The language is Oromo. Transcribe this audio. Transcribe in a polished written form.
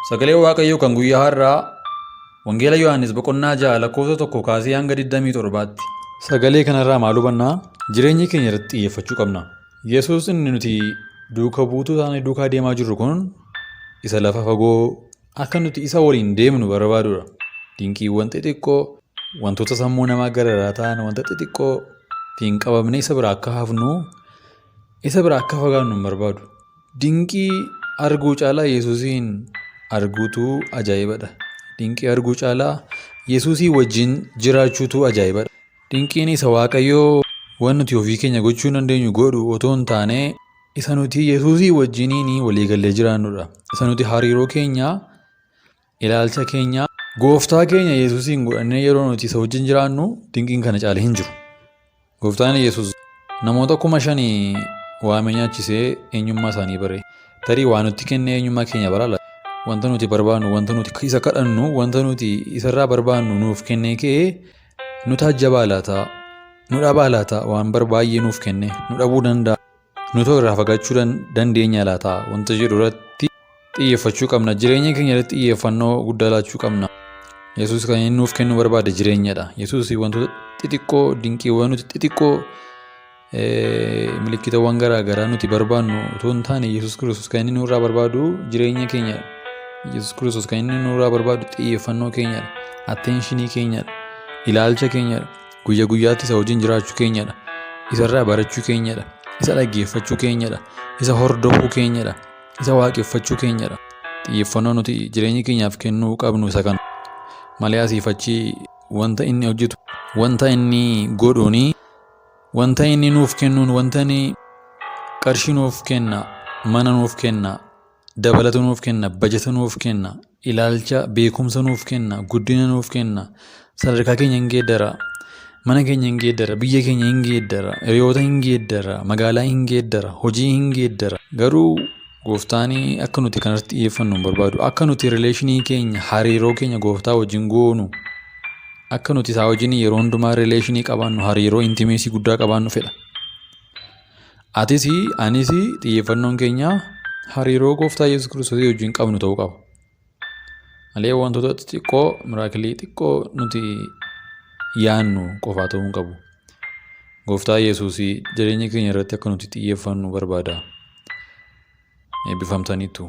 Sagalee Waaqayyoo kan guyyaa har'aa Wangeela Yohaannis boqonnaa 6 lakkoofsa 1 kaasee hanga 27tti. Sagalee kanarraa maal hubannaa? Jireenya keenya irratti xiyyeeffachuu qabna. Yesuus inni nuti duuka buutuu taanee duukaa deemaa jirru kun isa lafa fagoo akka nuti isa waliin deemnu barbaadudha. Dinqiiwwan xixiqqoo wantoota sammuu namaa gararaa ta'an wanta xixiqqoo ittiin qabamnee isa biraa akka hafnu isa biraa akka fagaannu hin barbaadu. Dinqii arguu caalaa Yesuusiin arguutu ajaa'ibadha. Dinqii arguu caalaa Yesuusii wajjin jiraachuutu ajaa'ibadha. Dinqiin isa Waaqayyoo waan nuti ofii keenya gochuu hin dandeenyu godhu otoo hin taane isa nuti Yesuusii wajjiniin waliigallee jiraannudha. Isa nuti hariiroo keenya ilaalcha keenya gooftaa keenya Yesuusiin godhannee yeroo nuti isa wajjin jiraannu dinqiin kana caale hin jiru. Gooftaan Yesuus namoota 5,000 waamee nyaachisee eenyummaa isaanii bare. Tarii waa nutti kennee eenyummaa keenya bara laata? Wanta nuti barbaannu, wanta nuti isa kadhannu, wanta nuti isarraa barbaannu nuuf kennee ka'ee nu taajjabaa laata? Nu dhabaa laata? Waan bar baay'ee nuuf kenne nu dhabuu danda'a. Nutu irraa fagaachuu dandeenya laata? Wanta jedhu irratti xiyyeeffachuu qabna. Jireenya keenya irratti xiyyeeffannoo guddaa laachuu qabna. Yesuus kan inni nuuf kennuu barbaade jireenyadha. Yesuus wantoota xixiqqoo, dinqiiwwan nuti xixiqqoo, milikkitawwan garaa garaa nuti barbaannu otoo hin taane Yesuus Kiristoos kan inni nurraa barbaadu jireenya keenyadha. Yesuus Kiristoos kan inni nurraa barbaadu xiyyeeffannoo keenyadha. Atteenshinii keenyadha. Ilaalcha keenyadha. Guyya guyyaatti isa wajjin jiraachuu keenyadha. Isarraa barachuu keenyadha. Isa dhaggeeffachuu keenyadha. Isa hordofuu keenyadha. Isa waaqeffachuu keenyadha. Xiyyeeffannoo nuti jireenya keenyaaf kennuu qabnu isa kana. Malee asiif achi wanta inni hojjetu, wanta inni godhuuni, wanta inni nuuf kennuun, wanta inni qarshii nuuf kenna, mana nuuf kenna, dabalata nuuf kenna, bajata nuuf kenna, ilaalcha, beekumsa nuuf kenna, guddina nuuf kenna, sadarkaa keenya hin geeddara, mana keenya hin geeddara, biyya keenya hin geeddara, hiriyoota hin geeddara, magaalaa hin geeddara, hojii hin geeddara. Garuu gooftaan akka nuti kanarratti xiyyeeffannu hin barbaadu. Akka nuti rileeshinii keenya, hariiroo keenya gooftaa wajjin goonu, akka nuti isaa wajjin yeroo hundumaa rileeshinii qabaannu, hariiroo intimeesii guddaa qabaannu fedha. Atis anis xiyyeeffannoon keenya hariiroo gooftaa Yesuus Kiristoosii wajjin qabnu ta'uu qaba. Malee wantoota xixiqqoo miraakilii xiqqoo nuti yaannu qofaa ta'uu hin qabu. Gooftaa Yesuus jireenya keenya irratti akka nuti xiyyeeffannu barbaada. Eebbifamtaniittu.